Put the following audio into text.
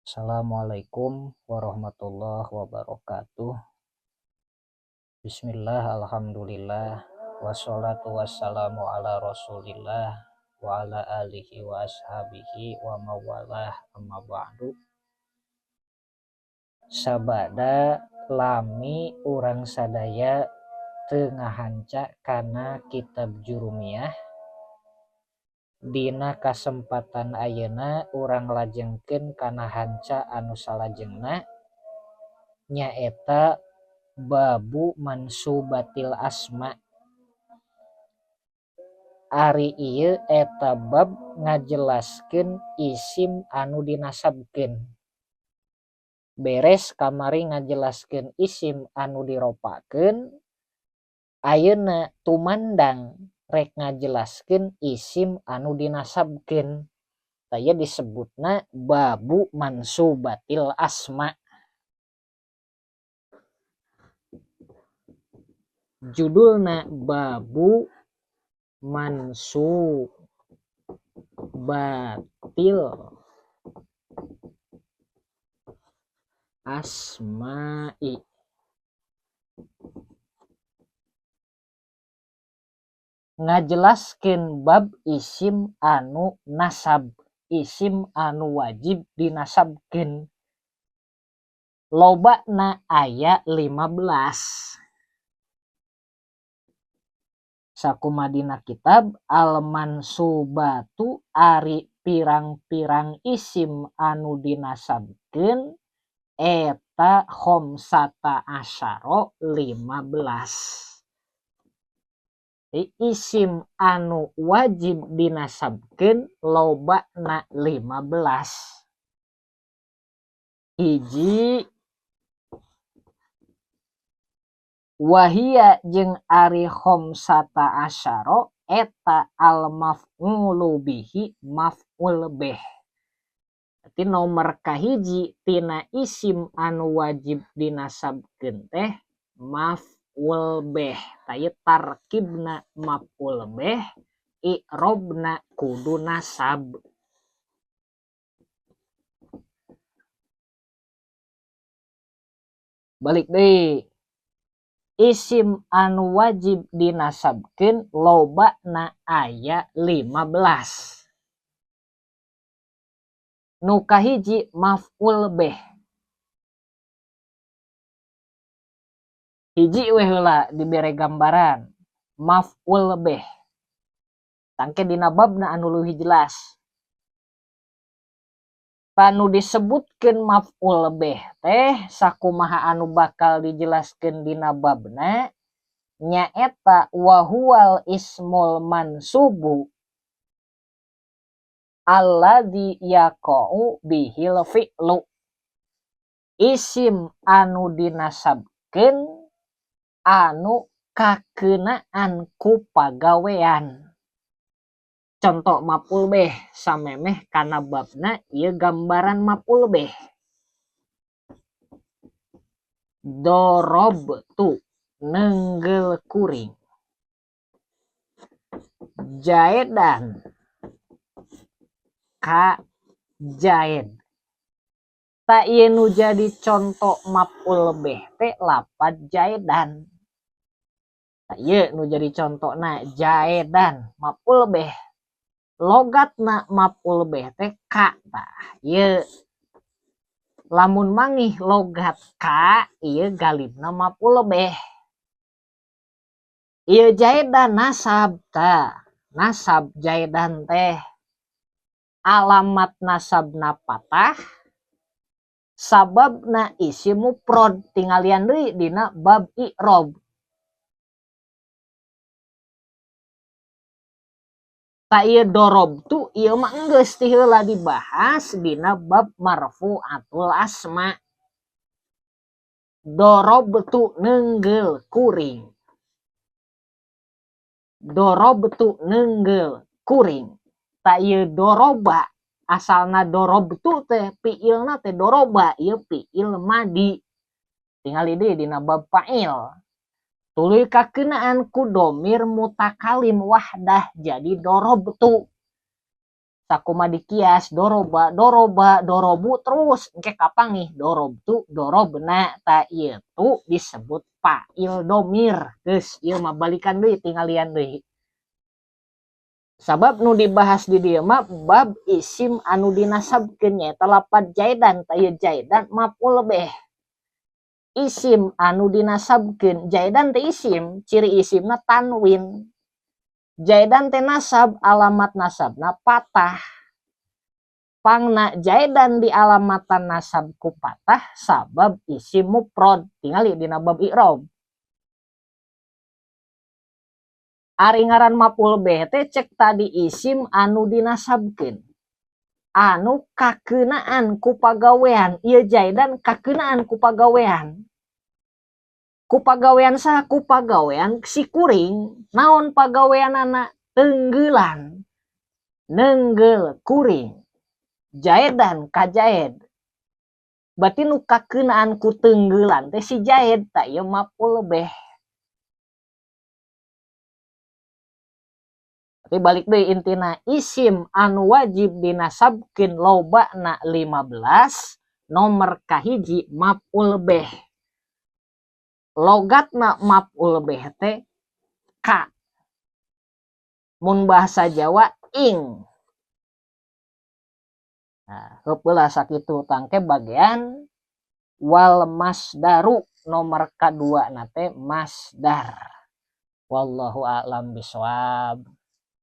Assalamualaikum warahmatullahi wabarakatuh. Bismillah, alhamdulillah, wassalatu wassalamu ala rasulillah wa ala alihi wa ashabihi wa mawalah, amma ba'du. Sabada lami urang sadaya teu ngahanca kana kitab Jurumiyah. Dina kasempatan ayeuna urang lajengkeun kana hanca anu salajengna nyaeta babu mansubatil asma. Ari ieu eta bab ngajelaskeun isim anu dinasabkeun. Beres kamari ngajelaskeun isim anu diropakeun, ayeuna tumandang rek ngajelaskeun isim anu dinasabkeun. Tah ieu disebutna babu mansubatil asma. Judulna babu mansubatil asma'i. Ngajelaskeun bab isim anu nasab, isim anu wajib dinasabkeun. Lobana aya 15. Sakumadina kitab al-mansubatu ari pirang-pirang isim anu dinasabkeun eta khamsata asyara 15. Isim anu wajib dinasabkeun lobana 15. Hiji, wahia jeung ari khamsata asyara eta al maf'ulu bihi maf'ul bih. Berarti nomor kahiji tina isim anu wajib dinasabkeun teh maf'ul bih. Tah ieu tarkibna maf'ul bih, i'robna kudu nasab. Balik deui. Isim anu wajib dinasabkeun lobana aya 15. Nu kahiji maf'ul bih. Hiji we heula dibere gambaran maf'ul bih. Tangke dina babna anu leuwih jelas. Anu disebutkeun maf'ul bih teh sakumaha anu bakal dijelaskeun dina babna nyaeta wa huwal ismul mansubu alladzi yaqa'u bihil fi'lu. Isim anu dinasabkeun anu kakeunaan ku pagawean. Contoh maf'ul bih samemeh kana babna ieu gambaran maf'ul bih. Darabtu nenggel kuring. Jaedan ka jaed. Ta ieu nu jadi contoh maf'ul bih teh lapad jaedan. Ta ieu nu jadi contona jaedan maf'ul bih. Logatna maf'ul bih teh ka. Tah ieu lamun mangih logat ka ieu galibna maf'ul bih. Ieu jaedan nasab tah. Nasab jaedan teh alamat nasabna patah sababna isim mufrad tinggalian deui dina bab i'rob. Ta ieu darabtu ieu mah enggeus ti heula dibahas dina bab marfu'atul asma. Darabtu nenggel kuring. Darabtu nenggel kuring. Ta ieu doroba asalna darabtu teh fiilna teh doroba ieu fiil madi. Tingali deui dina bab fa'il. Tuluy kakeunaan ku domir mutakalim wahdah jadi darabtu. Sakuma dikias doroba doroba dorobu terus engke kapanggih dorobtu dorobna. Ta ieu tu disebut fa'il domir. Geus ieu mah balikan deui, tingalian deui. Sabab nu dibahas di dieu mah bab isim anu dinasabkeun, nyaeta lapad jaidan. Ta ieu jaidan maf'ul bih. Isim anu dinasabkeun, jaidan teh isim, ciri isimna tanwin. Jaidan teh nasab, alamat nasabna patah. Pangna jaidan di alamatan nasab ku patah sabab isim mufrad, tingali dina bab i'rob. Ari ngaran maf'ul bih teh cek tadi isim anu dinasabkeun, anu kakeunaan ku pagawean. Ieu jaidan kakeunaan ku pagawean. Ku pagawean saha? Ku pagawean si kuring. Naon pagaweanana? Tenggelan, nenggel kuring jaedan ka jaed. Berarti nu kakeunaan ku tenggelan teh si jaed. Tak ieu maf'ul bih. Tapi balik deui, intina isim anu wajib dinasabkeun lobana 15, nomor kahiji maf'ul bih. Logatna maf'ul bih teh ka, mun bahasa Jawa ing. Nah, heupeula sakitu tangke bagian wal masdaru. Nomor kadua na teh masdar. Wallahu a'lam bisawab.